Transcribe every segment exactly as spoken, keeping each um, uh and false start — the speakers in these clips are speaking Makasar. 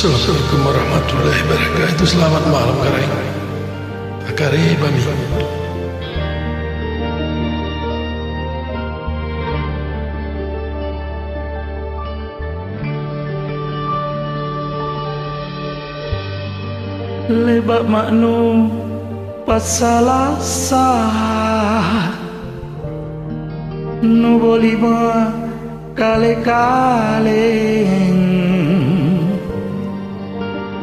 Assalamualaikum warahmatullahi wabarakatuh. Selamat malam, Karaeng. Akarebami. Le'ba' ma'nu passala' sala, nuboli' mua kale-kaleng.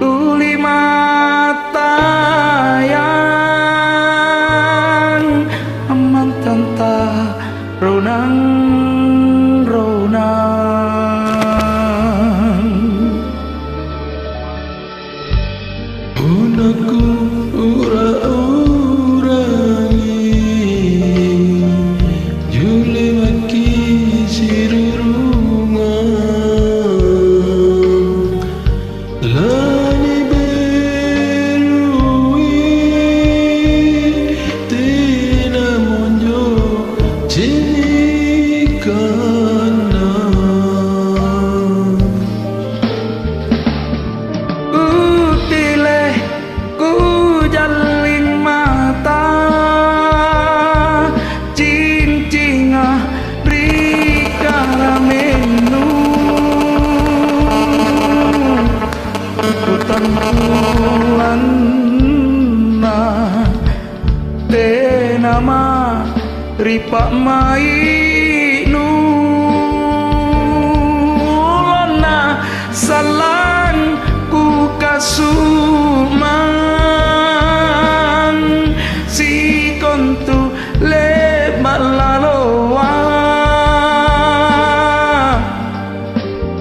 Tuli matayang ammantanta ronang-ronang. Punna kuura-urangi, jule maki' sirurungang, laniberui tena monjo cinikanna. Kutile, kujalling mata, cincinga ri karamennu. Kutantuanna tena ma ri pa'mai'nu, lonna sallang kukasumang sikontu le'ba' laloa.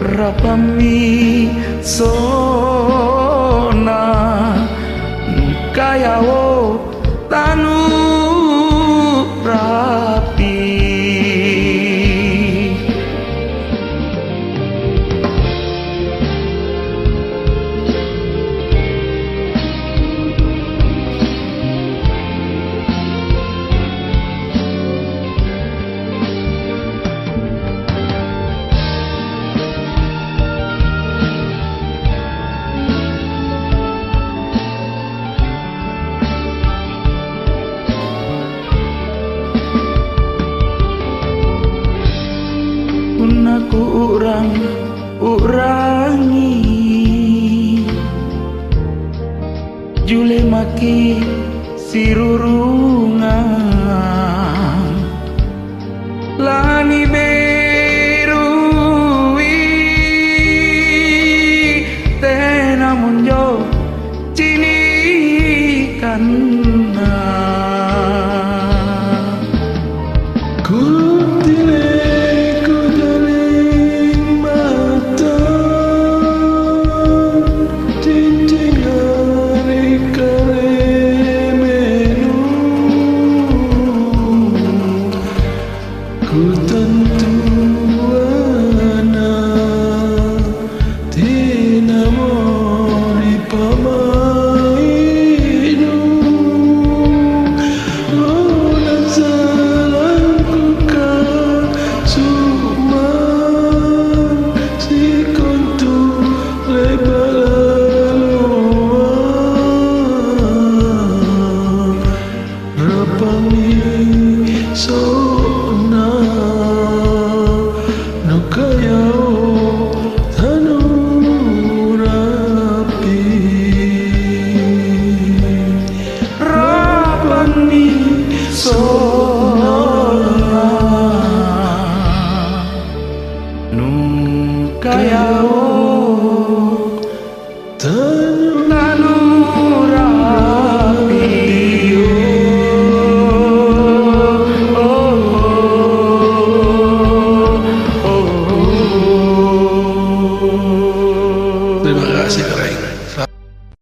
Rapammi sona, kayao tanu rapi. Punna kuu'rang-u'rangi, jule maki' sirurungang. Laniberui tena monjo cinikanna. Kuttile kujaling mata, cincinga ri kareme'nu. Kutantuana tenamo ri pa'mai'nu, lona salangku kasumang sikontu le'ba' laloa. Rapangi sona, nukayao tanu rapi. Rapangi sona.